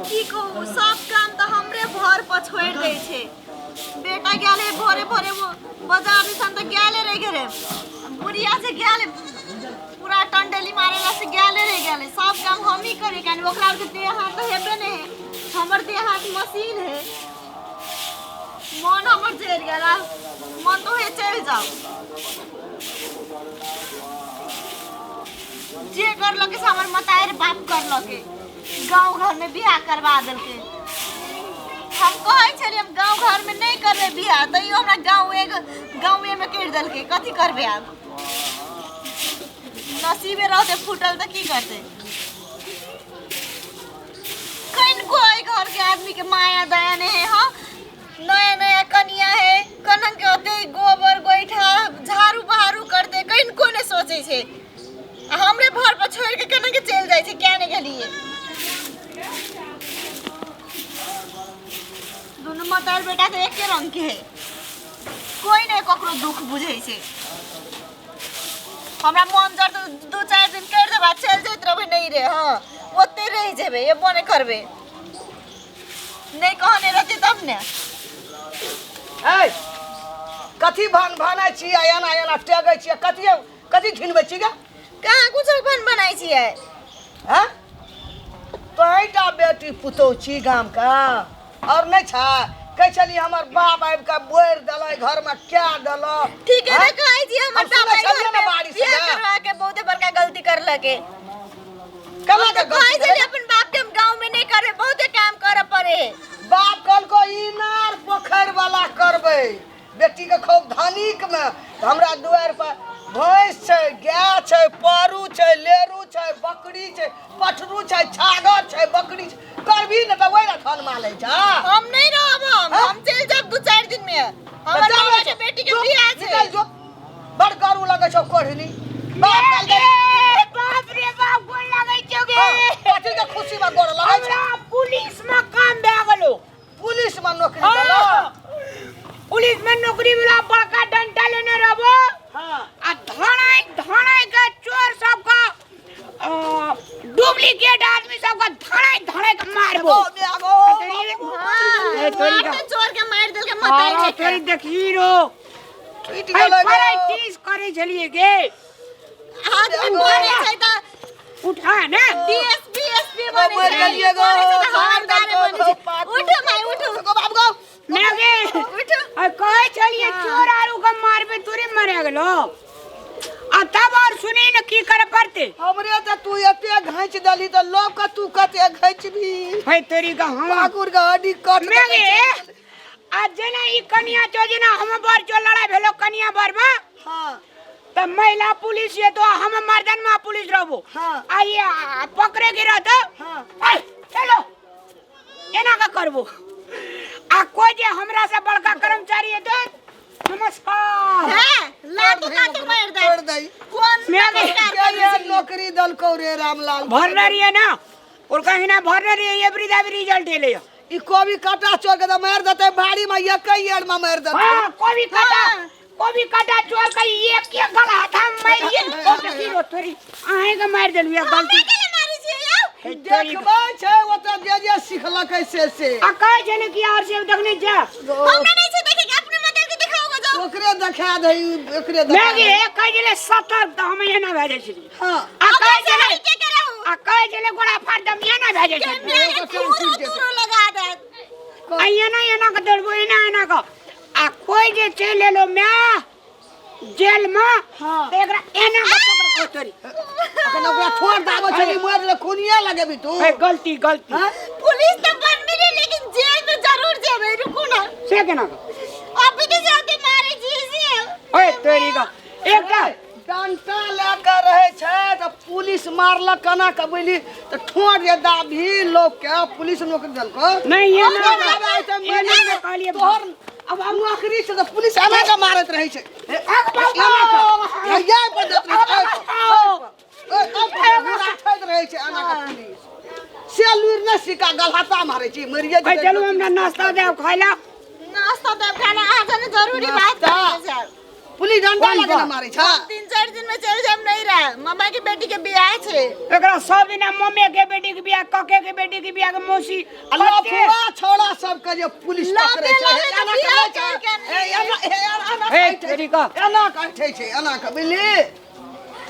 की कहू, सब काम तऽ हमरे भर पर छोड़ि दै छै। बेटा गेल है भोरे भोरे, वो बाजार दिसन तऽ गेले रहि गेलै। बुढ़िया से गेल पूरा टंडेली मारे ला से गेले रहि गेलै। सब काम हम ही करे, काहे ओकरा आरके देह हाथ तऽ हेबे नहि है, हमर देह हाथ मशीन है। मन हमर जरि गेल, आब मन तो हे चलि जाओ। जे करलकै से हमर मतारि बाप करलकै, गाँव घरमे बियाह करवा देलकै। हम कहै छलियै हम गाँव घरमे नहि करबै बियाह, तैयो हमरा गाँवे गाँवेमे करि देलकै। कथी करबै आब? नसीबे रहतै फूटल तऽ की करतै? कनिको एहि घरके आदमीके माया दया नहि है। हाँ, नया नया कनिया है, कनक के होते गोबर गोइठा झाड़ू बहारू करते, कनिको नहि सोचै छै। आ हमरे घर पर छोड़ के केना के चलि जाइ छै? क्या नहि गेलियै? दुनू मतार बेटा तऽ एके रंग के है, कोई नहि ककरो दुख बुझै छै। हमरा मन जर तऽ 2-4 दिन करि देबा, चलि जाइत रहबै। नहि रे, हँ, ओते रहि जेबै, एबो नहि करबै। नहि कहने रहतै तब ने। ऐ, कथी भान भानै छी आ एना एना टेगै छी? कथी कथी घिनबै छी गे? कहाँ कुछो भन बनाइ छियै। हैं, तोहीटा बेटी पुतोह छी गामके, और नहि छै? कहै छली हमर बाप आबि कऽ बोरि देलक घरमे, क्या देलक। ठीक है। हैं? ने कहै छी हमर हम सुनै बाप छलियै घर ने में बारिश बियाह मे। करवा के बहुते बड़का गलती करलके। केना हम के तऽ कहै गलती छलियै भेलै? अपन बाप के हम गाँव में नहि करबै, बहुते काम करऽ पड़े है। बाप कहलको इनार पोखरि वाला करबै बेटीके, खूब धनिकमे। तऽ हमरा दुआरि पर भैंस छै, गाय छै, परू छै, लेरू छै, बकरी छै, पठरू छै, छागर छै, बकरी छै। करबी ने तऽ ओहि धन मालै छै। हम नहीं रहब, हम हाँ? हम चलि जायब 2-4 दिन में। तऽ हमर जा मामा रे, के बेटी के जो, बियाह छै। निकल जो, बड़ गरू लगै छौ कोढ़नी। बाप कहलकै बाप रे बाप, गोर लागै छौ गे। हाँ, कथी के खुशी में गोर लगै छै? हमरा पुलिस में काम भए गेलो। पुलिस में नौकरी हाँ। देलक? पुलिस में नौकरी वाला बड़का डंडा लेने रहबो आ धड़ाई धड़ाई के चोर सबके, डुप्लीकेट आदमी सबके धड़ाई धड़ाई के मारबो। गो, म्या गो। हाँ, ए, तोरी मारते चोर के मारि देलकै मताई अरे के। तोरी देखी रो। टूटि गेलै गो। प्रैक्टिस करै छलियै गे। आदमी मरै छै तऽ उठा ने। डीएसपी एसपी बनै मरि छै, गेलियै गो, मरै छै तऽ मार हवलदारे देलको बनै छै। गो, उठू भाइ, उठू। गो बाप गो। मैं गे उठू। आ कहै छलियै चोर आरू के मारबे, तोरे मरे गेलो। आ तब और सुनी ने की करे पड़ते। हमरे तऽ तू एते घैंच देली तऽ लोग के तू कते घैंचबी? है तोरी का हम ठाकुर के हड्डी कट। मैं गे आ जेना ई कनिया छौ, जेना हम बर जो लड़ाई भेलो कनिया बर में, त महिला पुलिस ये तो हम मर्दन में पुलिस रहबो। आ ये पकड़े के रहत। ऐ, चलो एना का करबो। आ कोई जे हमरा से बड़का कर्मचारी है तो नमस्कार। हैं, लातो कातो मारि दे। छोड़ दई। कोन मैं गे- नमस्कार के करै ये छी? नौकरी दलकौ रे रामलाल? भरने रहिए ना और कहीं ना भरने रहिए, ये बरी रिजल्ट एले। ई कोबी काटा चोर के तऽ मारि देतै बाड़ी में, एकै एड़ में मारि देतै। हाँ, कोबी काटा, कोबी काटा चोर का एक एक गला हाथ हम मारिए। ओ देखी रो तोरी, अहें के मारि देलु एक गलती। हमरा केले मारै छियै यौ? हे तोरी। देखबै छै ओतऽ जे जे सिखलकै से से। आ कहै छै ने कि और से देखने जा। हमरा नहि छै देखे के, अपने मदर के देखाओ जाओ। ओकरे देखा दही, ओकरे मैं देखा गे दही। कहै छलै सतर्क तऽ हम एना भए जाइ छलियै। आ ओकरा कहै से छलै हटि के रहू। आ कहै छलै गोड़ा फाड़ दम, एना भए जाइ छलियै। मेरे ओकर टांग थूरो टूटि जेतै। थूरो लगा देत। आ एना एना के दौड़बो, एना एना के। आ कोई जे चलि एलो my jail में तऽ एकरा एना के पकड़बो तोरी। अखन ओकरा ठोर दाबै छै, ई मरि गेलै, खूनिये लगेबी तू। हे गलती गलती। हाँ? पुलिस तऽ बनबे नहि, लेकिन जेल में जरूर जेबै। रुकू ना। से केना के? अभी तऽ जाते मारै छियै से। ओए तोरी का एकटा डंटा लए कऽ रहै छै तऽ पुलिस मारलक केना के बुझली तऽ ठोर जे दाबी लोक के। पुलिस नौकरी देलको? नहीं, ये ना आबै छै, ये ना ना कहलिए। तोहर अब नौकरी छै तऽ पुलिस एना के मारैत रहै छै, आग एना के हइया पर दैत रहै छै, एहि पर, एहि पर, एहि पर राखैत रहै छै एना के पुलिस। से लुरि नहि सिका गलहता मारै छै, मरिए भाई जेतै। चलू, हमरा नाश्ता देब खाइ ला। नाश्ता देब खाना, अहाँ जने जरूरी बात नाश्ता। करके जायब। पुलिस डंडा कोन लगे बात? मारे छ। 3-4 दिन में चल जाम नहीं रहा, मामा के बेटी के बियाह छे। एकरा सब दिना मम्मी के बेटी के बियाह, कके के बेटी के बियाह के मौसी लफुआ छोड़ा सब के जे पुलिस पकड़े छै, लबे हे तऽ एना बियाह कहै छै, करके हे एना, हे एना हे, कहै छै, तेरी का। एना कहै छै, एना कह बुझली।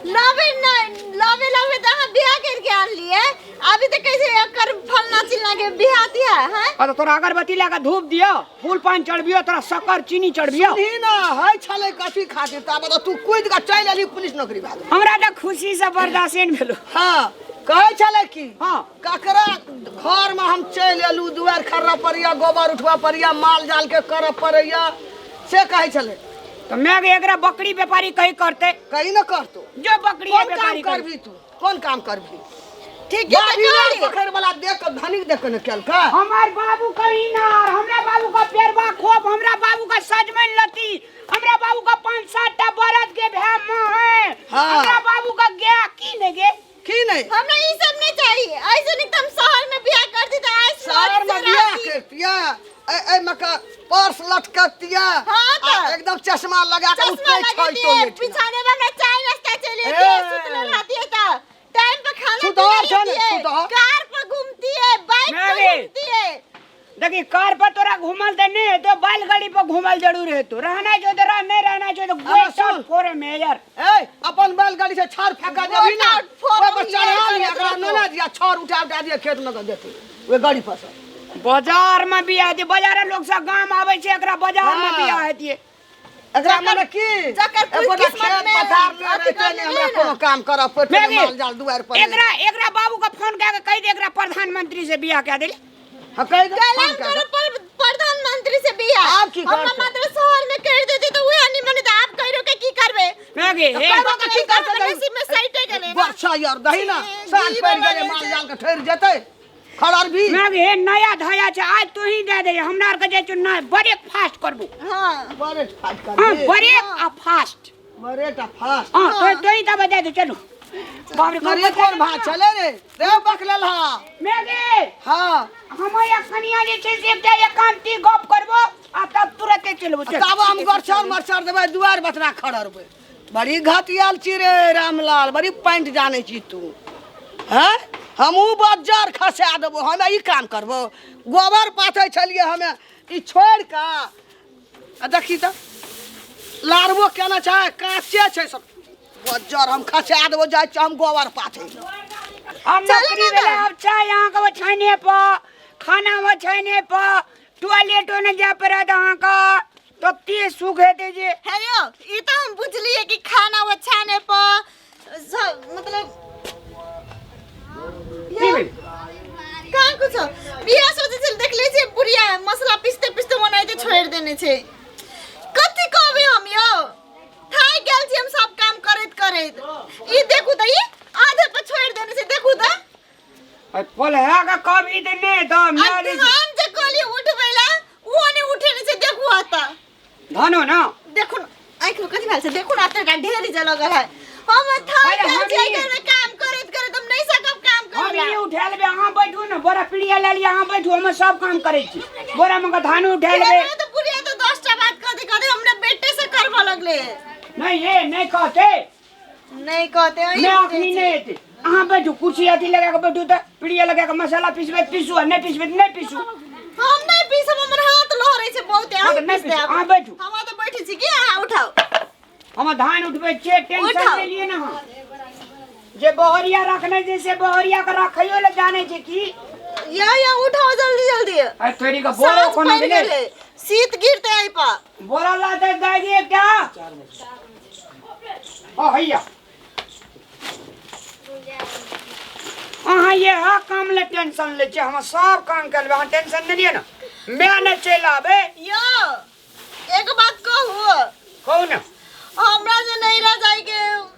लबे नहीं, लबे लबे तऽ अहाँ बियाह करके आनलिए, अभी तऽ कैसे एकर फलना चिलना के बियाह तिया हैं? अरे तोरा अगरबत्ती लगा धूप दियो, फूल पान चढ़बियो, तोरा शक्कर चीनी चढ़बियो। सुनही ना, है छलै कथी खातिर ता बता, तू कूद के चलि एली पुलिस नौकरी भए गेल। हमरा तऽ खुशी से बर्दाश्त नहि भेलो। हाँ कहै छलै की हाँ। ककरा घर में हम चलि एलू, दुआरि खर्रा पड़ैया, गोबर उठबऽ पड़ैया, माल जाल के करऽ पड़ैया, से कहै छलै। तऽ मैं एकरा बकरी व्यापारी कही करते? कही न करतो। जो बकरी कोन काम व्यापारी करबी तू, कोन काम करबी? ठीक है बाबी तऽ ना कहली। पोखरि वाला देख के धनिक देख के ने केलकै। हमार बाबू कहीं ना, हमरा बाबू का पेरवा खोप, हमरा बाबू का सजमन लती, हमरा बाबू का 5-7 टा बरद के भै मां है। हाँ। हमरा बाबू का गया की ने गे? की नहीं? हमरा ई सब नहीं चाहिए, ऐसे नहीं तुम शहर में बियाह कर दी तो ऐसे शहर में मौज से बियाह रहती। करतिया, ए ए मका पर्स लटकतिया, हाँ तो। आ एकदम चश्मा लगा के चश्मा उठै लगा छै दिए, तो लेट। बिछाने पर हमरा चाय नाश्ता चले ए। दिए, सुतले रहती है तो टाइम पर खाना सुतहर पीना छै ने, लेती है, सुतहर। कार पर घूमती है, बाइक पर मैं घूमती है। देखी कार पर तोरा घूमल त नहीं हेतो, बैलगाड़ी पर घूमल जरूर हेतो। रहना जो तो रह, नहीं रहना जो तो अरे गोइठा सुन। फोड़े में यार। ए अपन बैलगाड़ी से छाड़ फेंका देबी ना, गोइठा फोड़े ओइ पर में चढ़ा यार, लिया, एकरा तो। नना दिया, छाड़ उठा उठा दिया, खेत में के देती ओइ गाड़ी पर से। बाजार में बियाह हेतै, बाजार लोग सब गाम आबै छै, एकरा बाजार में हाँ। बियाह हेतियै। एकरा मने की जकर कोई एकोटा किस्मत खेत में पथार नहि अथी रहतै, करने नहि हमरा नहि कोनो ने। काम करऽ पड़तै, मैगी, माल जाल दुआरि पर नहि। एकरा एकरा बाबू के फोन कए के कहि दे एकरा प्रधानमंत्री से बियाह कए देली। हाँ, कहि दे, कल फोन हम कए दे। करो प्रधानमंत्री से बियाह। आब की हमरा करतै? मात्र शहर में कर देती तो वह नहीं मने, तो आप कहिरो के की करबे? मैगी, हे। कहिरो के की करतै? हमरा नसीब में सैटे गेलै ना। वर्षा यार दही ना, जी, साँझ जी, पड़ि बाबा गेलै, रे माल से। जाल के ठहरि जेतै, खड़र भी। मैगी, हे, नया धया छै, आज तू ही दे दे, हमरा आर के जे छै ना ब्रेक फास्ट करबो। हाँ। बड़े फास्ट करबी। हाँ, ब्रेक आ फास्ट। बड़े टा फास्ट। हाँ, तो ही दबा दे दे, चलू। बाप रे, अरे कोन भात चले रे? रे बकलेल हा। मैगी। हाँ। हम अखनिया जे छै से एकटा एकांती गप करबो आ तब तुरते चलबो, चल। तब हम गरछर मरछर देबै, दुआर बतरा खड़रबै। बड़ी घटियाल छी रे रामलाल, बड़ी पैंट जानै छी तू। हैं? हमहूँ बज्जर खसा देबो, हमे ई काम करबो। गोबर पाथै छलियै हमे, ई छोड़ि कऽ आ देखी तऽ लारबो केना छै, काँचे छै सब। बज्जर हम खसा देबो, जाइ छी हम गोबर पाथै। हम चलू नौकरी ना भेलै, तऽ। आब चाय अहाँके ओछाइने पर, खाना ओछाइने पर, टॉयलेटो नहि जाय पड़त अहाँके, तो की सुख हेतै जे। हे यौ, ई तऽ हम बुझलियै कि खाना ओछाने पर सब, मतलब की भेल? कहाँ कुछो बियाह सोचै छल, देखले छियै बुढ़िया मसला पिसते पिसते ओनाहिते छोड़ि देने छै। कथी कहबै हम यौ, थाकि गेल छी हम सब काम करैत करैत। ई देखू तऽ ई आधे पर छोड़ि देने छै, देखू तऽ। अरे पलहा के कभी तऽ नहि तऽ आ मारि छै। धान जे कहलियै उठबै ला, ओहो नहि उठेने छै, देखू एतऽ। धानो ना? देखू न, आँखि में कथी भेल छै, देखू न, एतेक ढेरी जे लगल है। हम थाकि अरे गेल हम छियै ई- घर में काम करैत करैत, हम नहि सकब काम हम करै ई उठा लेबै, अहाँ बैठू ने, बोरा पीढ़िया लए लिअ, अहाँ बैठू, हम सब काम करै छी। बोरा में के धान उठा लेबै। ला। तऽ बुढ़िया तऽ 10टा बात कहते कहते हमरा बेटे से करबऽ लगले। नहीं हे, नहीं कहते। नहीं कहते, अहीं नहीं, बुझै अखनी छी। नहीं हेतै। अहाँ बैठू, कुर्सी अथी लगा के बैठू तऽ पीढ़िया लगा के मसाला पीसबै तऽ पीसू, आ नहि पीसबै तऽ नहि पीसू। हम नहि पीसब, हमर हाथ लहरै छै बहुते। हाँ, तऽ अहाँ नहि पीस पीसू, देब। अहाँ बैठू। हम तऽ बैठै छी कि अहाँ उठाउ। हम धान उठबै छियै, टेंशन उठाउ। नहि लिअ ने अहाँ। जे बहरिया रखने छै से बहरिया के रखैयो लए जानै छै की। या या उठाओ जल्दी जल्दी। अरे तोरी के बोरो साँझ कोनो पड़ि गेलै। गेलै, शीत गिरतै एहि पर। बोरा लाते दाइ दे एकटा। ओ हैया। अहाँ ये काम ले टेंशन ले छियै, हम सब काम कर लेबै, अहाँ टेंशन नहि लिअ ने। मैं नहि चलि आबै। यौ, एक बात कहू? कहू ने। हमरा जे नैहरा जाइके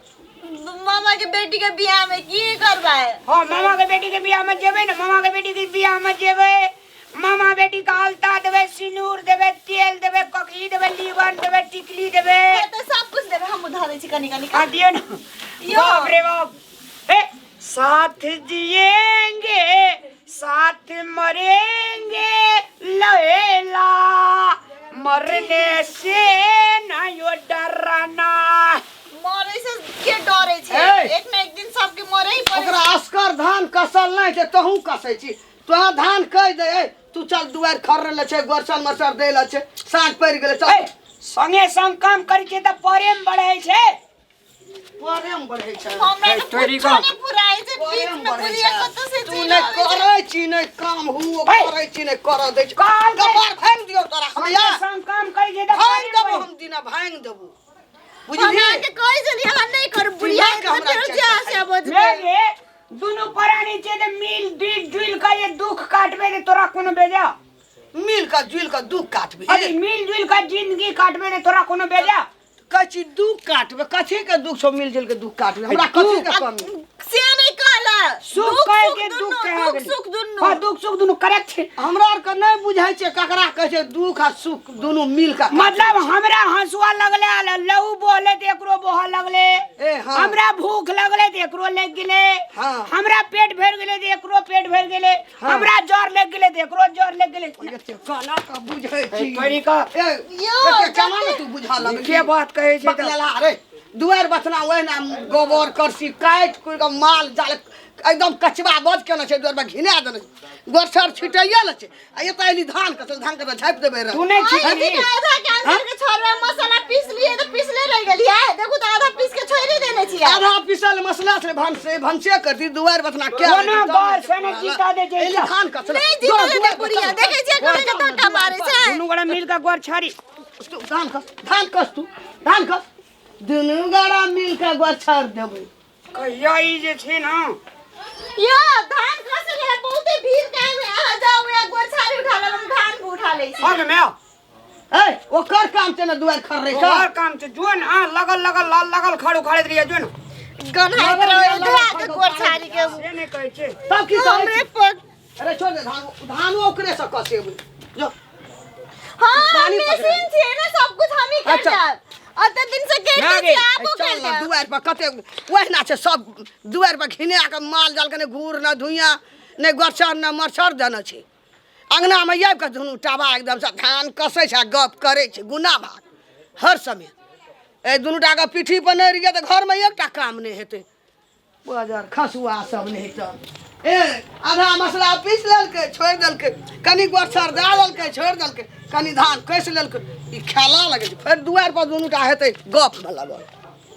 मामा के बेटी के बियाह में की करबै? हाँ, मामा के बेटी के बियाह में जेबै ने, मामा के बेटी के बियाह में जेबै, मामा बेटी के अलता देबै, सिनूर देबै, तेल देबै, ककली देबै, लीवन देबै, टिकली देबै। से तऽ सब कुछ देबै, हम उधार दै छी कनी कनी। हाँ, दियौ ने। यौ। बाप रे बाप, ए साथ जिएंगे साथ मरेंगे लैला, मरने से नहीं डरना। मरे से के डरे छै? ए! एक न एक दिन सबके मरे ही पड़े। ओकरा असकर धान कसल नहि छै, तहूँ कसै छी। तोहाँ धान कहि दे, ए, तू चल दुआरि खर्र ले छै, गोरसल मसर दै ले छै, साँझ पड़ि गेलै, चल। ए, संगे संग काम करै छै तऽ प्रेम बढ़ै छै। प्रेम बढ़ै छै। हमरा ए, तऽ तोरी कुछो गप। नहि पुराइ छै, बीच प्रेम में बढ़ै बुढ़िया छै। कतऽ से तू चलि नहि आबै छै। करै छी, नहि काम हु ए! करै छी, नहि करऽ दै छी। काल के- कपार भाङि दियौ तोरा हम संगे या। संग काम करै छै तऽ भाङि प्रेम देबो बढ़ै। हम दिना भाङि देबो। हमरा बुझलिही? के कहै छलियै अहाँ नहि करू, बुढ़िया के हमरा फेर चारि जा टा से बजबै। रे रे दुनू प्राणी छै तऽ मिल जुल जुल के ये दुख काटबे तऽ तोरा कोनो बेजा? मिल कऽ जुलि कऽ दुख काटबै। अरे मिल जुल के जिंदगी काटबे तऽ तोरा कोनो बेजा? कहै छी दुख काटबै, कथी के दुख छौ? मिल जुलि के दुख काटबै, हमरा कथी के कमी? से नहि कहलक। सुख दुख कह सुख के दुनू, दुख कह दुख गेली। सुख दुनू। हाँ, दुख सुख दुनू करेक्ट छै। हमरा आरके नहि बुझाइ छै ककरा कहै छै दुख आ सुख दुनू मिल कऽ। मतलब हमरा हंसुआ लगले आ लहू बोले तऽ एकरो बहऽ लगले। ए, हाँ। हमरा भूख लगले तऽ एकरो लागि गेलै। हाँ। हमरा पेट भरि गेलै तऽ एकरो पेट भरि गेलै। हाँ। हमरा जर लागि गेलै तऽ एकरो जर लागि गेलै। एते केना कऽ बुझै छी? तोरी कऽ। ए, यौ, एते केना ने तू बुझऽ लगली? के बात कहै छै तऽ? बकलेला रे, दुआरि बथना ओहिना गोबर करसी काटि कुटि कऽ माल जाल एकदम कचबा बज केने छै, दुआरि पर घिना देने छै, गोरसर छिटैये ने छै। आ एतऽ एली धान कसल, धान कतऽ झाँपि देबै रे? तू नहि आइ छिटली। दिन आधा के अंदर के छोड़वा मसाला पीस लिए तऽ पीसले रहि गेलियै। देखू तऽ आधा पीस के छोड़ि देने छियै। आधा पिसल मसला छै, भनसे भनसे करती दुआरि बथना के कोनो गौर से नहि जीता दे छै। एली धान कसल। नहि जीता दे बुढ़िया, देखै छियै कोना के धक्का मारै छै। दुनू गोरा मिल कऽ गोर छाड़ी। तू धान कस, धान कस, तू धान कस, दुनू गोरा मिल कऽ गोछर देबै। कहिया ई जे छै ने यो धान खसल है, बहुते भीड़ काहे में? अहाँ जाउ, या गोछारी उठा लेब, हम धान भी उठा लै छी। हग में आओ। ए, ओकर काम छै ने दुआरि खर्रै का। ओकर काम छै, जो ने हाँ, लगल लगल लाल लगल खड़ उखाड़ैत रहिए, जो ने गन्हाइत रहै धुआ के गोछारी के। से नहि कहै छै। तब की कहै हमरे छी? पर अरे छोड़ दे, धान धानो ओकरे से कसेबै जो। हाँ, पानी पकड़े। मशीन छै ने, सब कुछ हम ही कर अच्छा। जाब। अते दिन से के ना के गे, आपो चल कर ना जाब। दुआरि पर कते ओहिना छै सब, दुआरि पर घिना कऽ माल जाल के नहि घूर ने धुइयाँ नहि गोरछर ने मच्छर देने छै। अङ्गनामे आबि कऽ दुनू टाबा एकदमसँ धान कसै छै आ गप करै छै गुना भाग हर समय। एहि दुनू टाके पीठी पर नहि रहियै तऽ घरमे एकटा काम नहि हेतै। बजर खसुआ सब नहि तऽ ए आधा मसला पीस लेलकै, छोड़ि देलकै, कनि गोरछर दए देलकै, छोड़ि देलकै, कनि धान कसि लेलकै। ई खेला लगै छै। फेर दुआरि पर दुनू टा हेतै गपमे लगल।